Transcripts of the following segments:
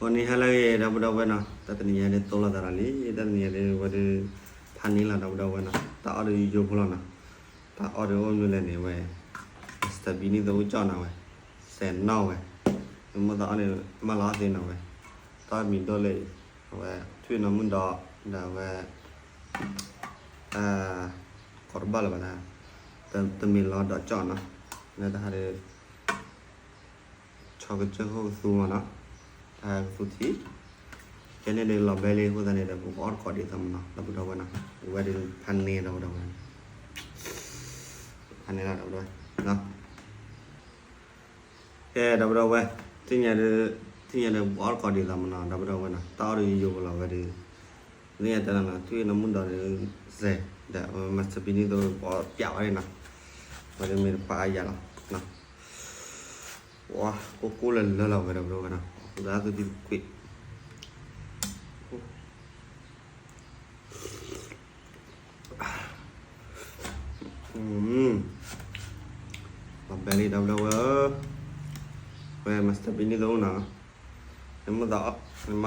ဂီၤနံၤဟါလၢအဂ့ၤ ဒီပုၢ်ဒီဝဲၢ်နီၤ, တၢ်တနံၤညါဒ်သိးလိာ်သးဒီးလံ, တၢ်တနံၤညါဒ်ဝဲဒၣ် ဖးန့ၢ်လီၤ ဒီပုၢ်ဒီဝဲၢ်နီၤ, တၢ်အီၣ်ဒ်ယိယိဖိလီၤနီၤ, တၢ်အီၣ်ဒ်အိၣ်မနုၤလဲၣ်န့ၣ်ဝဲ, Mister Bean န့ၣ်သအိၣ်ကၠီၣ်နီၤဝဲ, စဲးနီၣ်ဝဲ, မ့ၢ်တၢ်အီၣ်န့ၣ် မၢလီၤအီၣ်သ့နီၤဝဲ, တၢ်အီၣ်မံၤဒိၣ်လၢအံၤ, အဝဲ ထွံၣ်နီၢ်မုၢ်ဒီး ဒီးအဝဲ ကိးတဘၣ်လၢၤဘၣ်, တမံၤလီၤဒီးကၠီၣ်နီၤ, လၢတၢ်ဟးဒ် ဆီကစၢၢ်ခိၣ်ကသူမးနီၤ, တၢ်ဟဲကသူထံ, ကဲန့ၣ်ဒ်လီၤဘဲလံအဃိသတးန့ၣ်ဒီး ပကအီၣ်တကိးဒ်သိးမးနီၤ ဒီပုၢ်ဒီဝဲၢ်နီၤ, အဝဲဒ်ဖးန့ၢ်ဒီပုၢ်ဒီဝဲၢ်, ဖးန့ၢ်လီၤဒီပုၢ်ဒီဝဲၢ်, ကဲဒီပုၢ်ဒီဝဲၢ်, သ့ၣ်ညါဒ်, သ့ၣ်ညါဒ်ပကအီၣ်တကိးဒ်သိးမးနီၤ ဒီပုၢ်ဒီဝဲၢ်နီၤ, တၢ်အီၣ်ဒ်ယိယိဖိလီၤဝဲဒ်, သ့ၣ်ညါတဲလီၤနီၤ ထွံၣ်နီၢ်မုၢ်ဒီးဒ်စဲး, ဒီး Mister Bean န့ၣ်သအိၣ်ပအီၣ်ပျးဝဲဒ်နီၤ, ဝဲဒ်မ့ၢ်တပာ်အါယၤလီၤ ဝါ, ကိၢ်ကိၢ်လၢလၢလီၤဝဲဒီပုၢ်ဒီဝဲၢ်နီၤ, အဃိသတးသုသံကွံာ်, လီၤဘဲလံ ဒီပုၢ်ဒီဝဲၢ်ဧၢ, ဝဲ Mister Bean န့ၣ်သအိၣ်နီၤ, နမ့ၢ်သးအီၣ် နမၢလီၤအီၣ်န့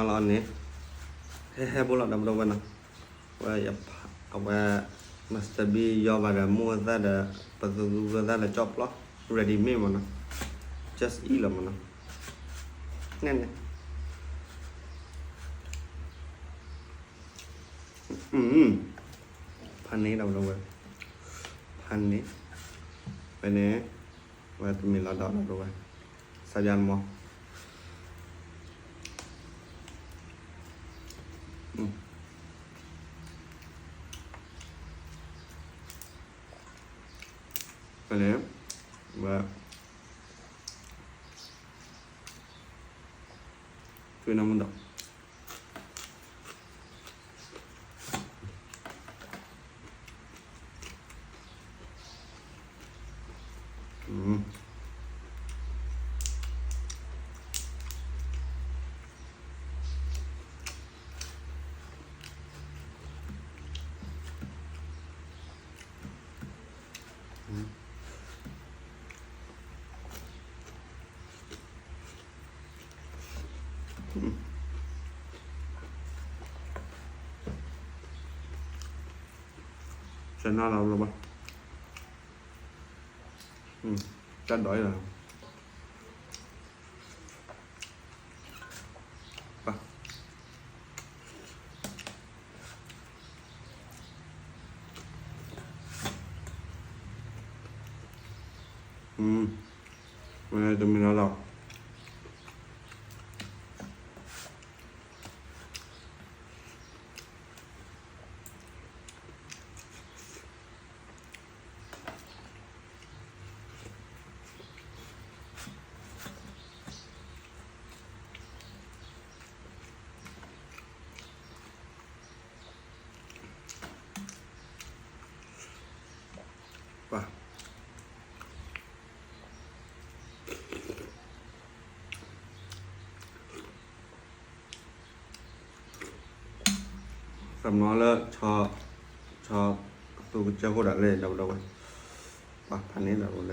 ၣ်, ဟဲဟဲဖိလီၤ ဒီပုၢ်ဒီဝဲၢ်နီၤ, ဝဲ အဝဲ Mister Bean ယီၤဘၣ်ဒီး မိၢ်သၣ်ဒီး ပသူသူသၣ်ဒီးကၠီၣ်ပျီ ready made မးနီၤ, just eat လီၤမးနီၤ, န့ၣ်န့ၣ် ဖးန့ၢ်ဒီပုၢ်ဒီဝဲၢ်, ဖးန့ၢ်, ဖဲန့ၣ်, ဝဲတမံၤလီၤဒီး ဒီပုၢ်ဒီဝဲၢ်, စါယါနမီၤ ဖဲန့ၣ်, ဝဲ ထွံၣ်နီၢ်မုၢ်ဒီး စဲးနီၣ်လီၤဘၣ်, တၢ်ဒိးအံၤလီၤ, ပၢ် ဝဲတမံၤလီၤဒီး ပၢ် သးမနီလၢ ဆီသူကစၢၢ်ခိၣ်ဒၣ်လဲာ် ဒီပုၢ်ဒီဝဲၢ်, ပှၤဖးန့ၢ်ဒီးလဲၣ်,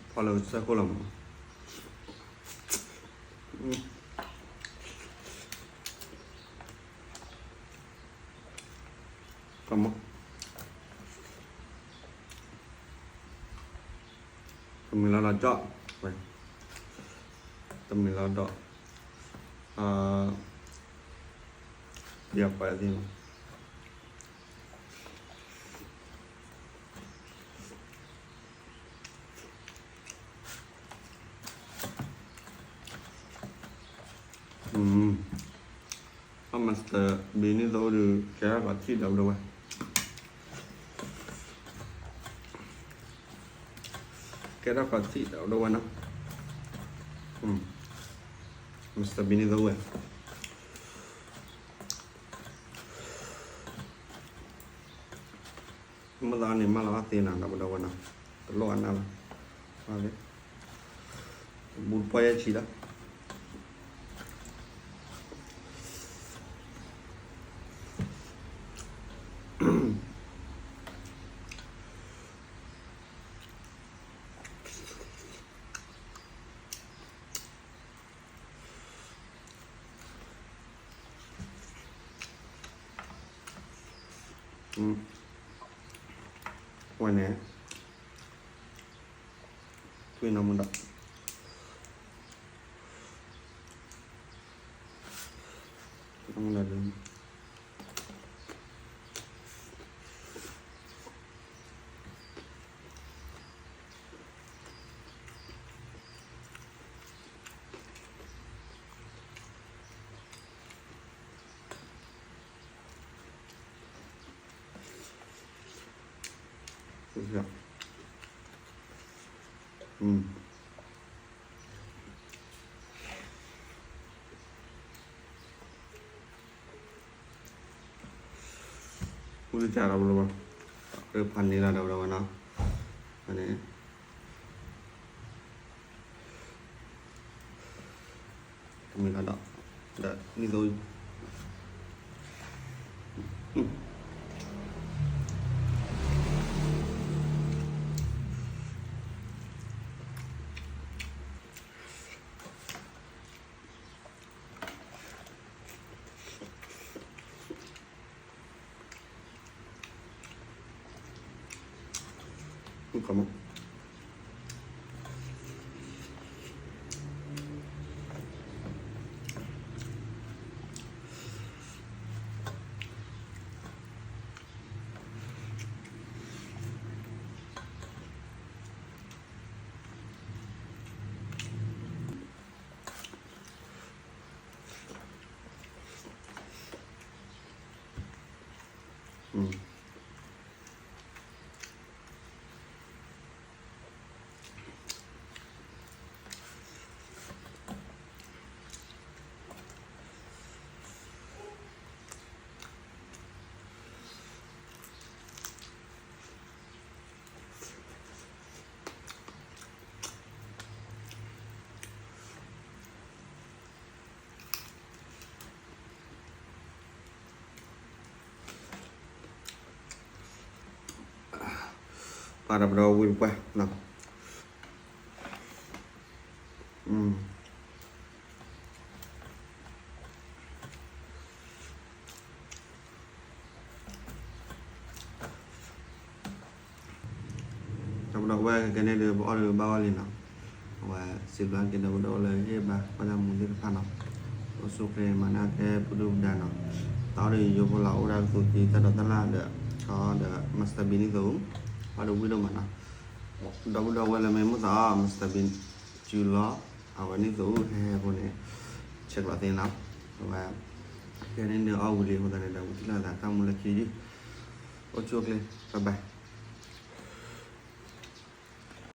ဖီၣ်လၢကစၢၢ်ခိၣ်လီၤမး, ကမီၤ တမံၤလီၤဒီးကၠီၣ်, တမံၤလီၤဒီး, ယပှၤသ့ၣ်မး, အ Mister Bean န့ၣ်သအိၣ်ဒီး ကဲထီၣ်ကီးထံၣ်ဒီပုၢ်ဒီဝဲၢ်, ကဲထီၣ်ကီးထံၣ်ဒီပုၢ်ဒီဝဲၢ်နီၤ, Mister Bean န့ၣ်သအိၣ်ဝဲ မ့ၢ်သးန့ၣ် မၢလီၤအီၣ်သ့နီၤ ဒီပုၢ်ဒီဝဲၢ်နီၤ, တလိၣ်အနၢ်ဘၣ်, ဘူးတပီၢ်ယဲၢ်ဆံလီၤ. ဝဲန့ၣ် ထွံၣ်နီၢ်မုၢ်ဒီး ထွံၣ်နီၢ်မုၢ်ဒီး ဝံသးစူၤဒီပုၢ်ဒီဝဲၢ်, ဖးန့ၢ်လီၤဒီပုၢ်ဒီဝဲၢ်နီၤ, န့ၣ် တမ့ၢ်လီၤဒီး ဒီးနံၣ်သိ ပာ်ဒီပုၢ်ဒီဝဲၢ်ဝံၤတပှၢ်နီၤ, ဒီပုၢ်ဒီဝဲၢ် ခဲကနံၣ်န့ၣ်ဒီး ပအီၣ်ဒီးဘၣ်အီၣ်လံနီၤ, အဝဲစံးဘျုးက့ၤဒီပုၢ်ဒီဝဲၢ်လၢဟ့ၣ်ဘါပှၤလၢမူသ့ၣ်တဖၣ်နီၤ, အိၣ်ဆူၣ်အိၣ်ချ့မၤနၢၤကဲပဒုၣ်ပဒါနီၤ, တၢ်အီၣ်ဒီးယိယိဖိလီၤ အိၣ်ဒၣ်ကသူၣ်ကံၤတၢ်ဒိးတၢ်လၣ်ဒီး ဒီး Mister Bean နံၣ်သိ အီၣ်ဒီးဝံၣ်ဒိၣ်မးနီၤ, ဒီပုၢ်ဒီဝဲၢ်လၢမ့ၢ်မိၣ်သးအီၣ် Mister Bean စူၤလီၤ အဝဲနံၣ်သိဟဲဟဲဖိန့ၣ် ဆဲးကျိးသ့နီၤ, အဝဲ ခဲကနံၣ်န့ၣ်အီၣ်ဝံၤလံအဃိသတးန့ၣ်ဒီး ဝံၤထံၣ်လိာ်သးတၢ်မူလၢခံယုၢ်, အိၣ်ဆူၣ်အိၣ်ချ့ bye bye.